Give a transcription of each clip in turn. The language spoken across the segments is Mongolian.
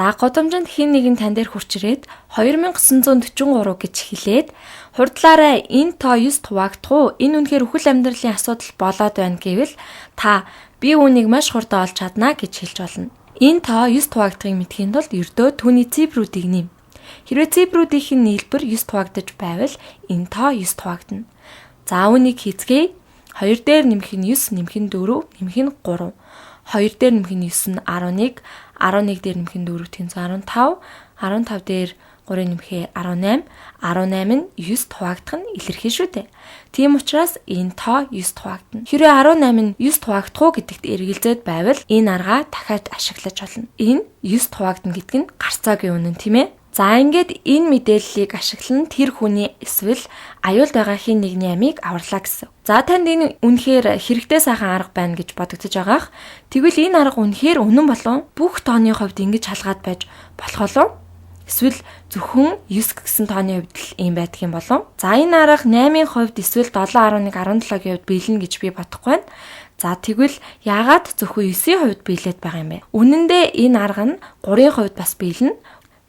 За гудамжинд хэн нэгэн тань дээр хурч ирээд 2943 гэж хэлээд хурдлаараа энэ тоо 9 хуваагдах уу? Энэ үнэхээр үхэл амьдралын асуудал болоод байна гэвэл та би үүнийг маш хурдан олж чадна гэж хэлж болно. Энэ тоо 9 хуваагдахыг мэдэхийн тулд ердөө түүний цифрүүдийг нэм. Хэрвээ цифрүүдийнх нь нийлбэр 9 хуваагдаж байвал энэ тоо 9 хуваагдана. За үүнийг хийцгээе. 2 дээр нэмэх нь 9, нэмэх нь 4, нэмэх нь 3. 2 дээр нэмэх нь 9 нь 11, 11 дээр нэмэх нь 4 тэнцүү 15, 15 дээр 3 нэмэхээр 18, 18 нь 9 хуваагдах нь илэрхий шүү дээ. Тийм учраас энэ тоо 9 хуваагдана. Хэрвээ 18 нь 9 хуваагдах уу гэдэгт эргэлзээд байвал энэ аргаа дахиад ашиглаж болно. Энэ 9 хуваагдана гэдэг нь гарцаагүй үнэн, тийм ээ? За ингээд энэ мэдээллийг ашиглан тэр хүний эсвэл аюулд байгаа хэн нэгний амийг аварлаа гэсэн. За танд энэ үнэхээр хэрэгтэй сайхан арга байна гэж бодогдож байгаах. Тэгвэл энэ арга үнэхээр үнэн болов бүх тооны хувьд ингэж шалгаад байж болох болов? Эсвэл зөвхөн 9 гэсэн тооны хувьд л ийм байдаг юм болов? За энэ арга 8-ын хувьд эсвэл 7.11 17-гийн хувьд биелнэ гэж би бодохгүй байна. За тэгвэл яагаад зөвхөн 9-ийн хувьд биелээд байгаа юм бэ? Үнэн дээр энэ арга нь 3-ын хувьд бас биелнэ.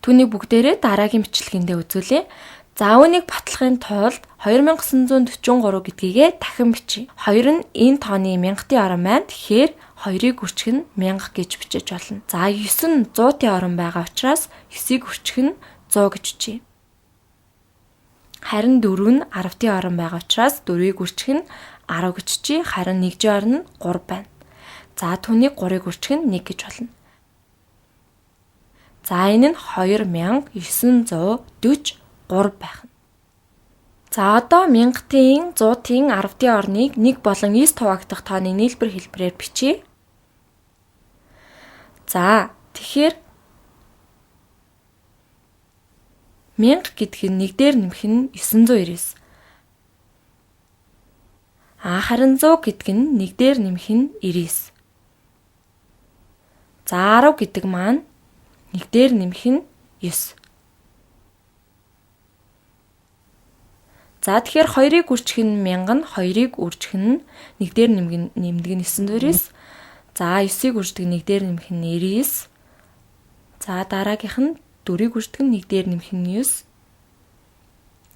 Түүнийг бүгдээрээ дараагийн бичлэгэндээ үзүүлье. За үүнийг батлахын тулд 2943 гэдгийгээ дахин бичье. 2 нь энэ тооны мянгатын орон байна. Тэгэхээр 2-ыг үржих нь 1000 гэж бичиж болно. За 9 нь 100-ын орон байгаа учраас 9-ыг үржих нь 100 гэж бичье. Харин 4 нь 10-ын орон байгаа учраас 4-ыг үржих нь 10 гэж бичье. Харин 1-ийн орон нь 3 байна. За түүнийг 3-ыг үржих нь 1 гэж болно. За энэ нь 2943 байх нь. За одоо мянгатын, зуутын, аравтын орныг 1 болон 9 хуваагдах тооны нийлбэр хэлбэрээр бичье. За тэгэхээр 1000 гэдэг нь 1 дээр нэмэх нь 999. Харин 100 гэдэг нь 1 дээр нэмэх нь 99. За 10 гэдэг маань 1 дээр нэмэх нь 9. За тэгэхээр 2-ыг үржих нь 1000 нь 2-ыг үржих нь 1 дээр нэмдэг нь 999. За 9-ыг үрждэг 1 дээр нэмэх нь 99. За дараагийнх нь 4-ыг үрждэг нь 1 дээр нэмэх нь 9.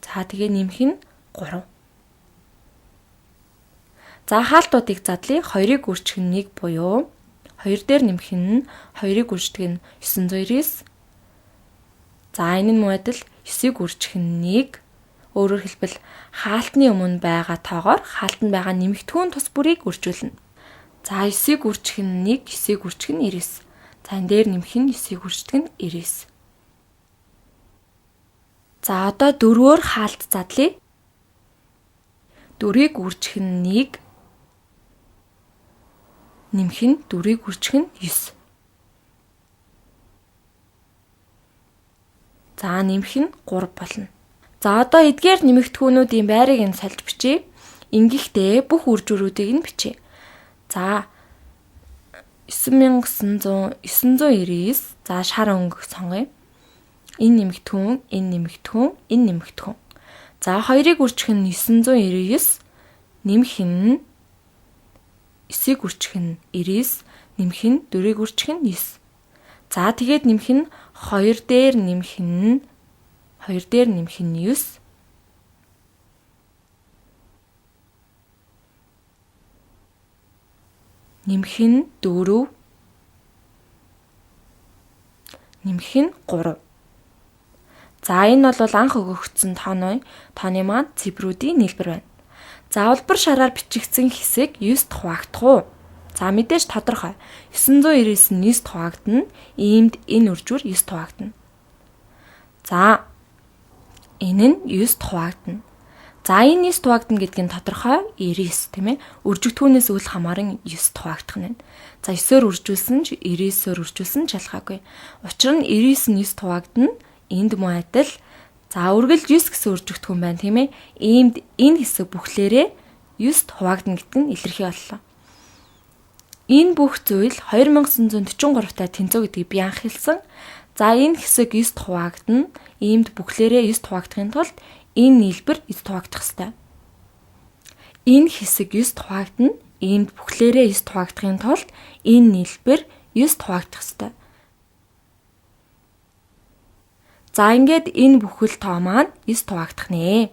За тэгээ нэмэх нь 3. За хаалтуудыг задлая. 2-ыг үржих нь 1 буюу 2 дээр нэмэх нь 2-ыг үрждэг нь 999. За энэ нь мөн адил 9-ыг үржих нь 1. Өөрөөр хэлбэл хаалтны өмнө байгаа тоогоор хаалтанд байгаа нэмэгдхүүн тус бүрийг үржүүлнэ. За 9-ыг үржих нь 1, 9-ыг үржих нь 99. За энэ дээр нэмэх нь 9-ыг үрждэг нь 99. За одоо 4-өөр хаалт задлая. 4-ыг үржих нь 1, нэмэх нь 4-ыг үржих нь 9. За нэмэх нь 3 болно. За одоо эдгээр нэмэгдхүүнүүдийн байрыг нь сольж бичье. Ингэхдээ бүх үржүүрүүдийг нь бичье. За 9900 999. За шар өнгө сонгоё. Энэ нэмэгдхүүн, энэ нэмэгдхүүн, энэ нэмэгдхүүн. За 2-ыг үржих нь 999, нэмэх нь 9-ыг үржих нь 99, нэмэх нь 4-ыг үржих нь 9. За тэгээд нэмэх нь 2 дээр нэмэх нь 2 дээр нэмэх нь 9. Нэмэх нь 4. Нэмэх нь 3. За энэ бол анх өгөгдсөн тооны маань цифрүүдийн нийлбэр байна. За улбар шараар бичигдсэн хэсэг 9-д хуваагдах уу? За мэдээж тодорхой. 999 нь 9-д хуваагдана. Иймд энэ үржүүр 9-д хуваагдана. За энэ нь 9-д хуваагдана. За энэ 9-д хуваагдана гэдэг нь тодорхой 99 тийм ээ. Үржигдхүүнээс үл хамааран 9-д хуваагдах нь. За 9-оор үржүүлсэн ч 99-оор үржүүлсэн ч ялгаагүй. Учир нь 99 нь 9-д хуваагдана. Энд мөн адил. За үргэлж 9 гэсэн үржигдхүүн байна тийм ээ. Иймд энэ хэсэг бүхлээрээ 9-д хуваагдана гэдэг нь илэрхий боллоо. Энэ бүх зүйл 2943-тай тэнцүү гэдгийг би анх хэлсэн. За энэ хэсэг 9-д хуваагдана. Иймд бүхлээрээ 9-д хуваагдахын тулд энэ нийлбэр 9-д хуваагдах ёстой. Энэ хэсэг 9-д хуваагдана. Иймд бүхлээрээ 9-д хуваагдахын тулд энэ нийлбэр 9-д хуваагдах ёстой. За, ингээд энэ бүхэл тоо маань 9 хуваагдах нэ.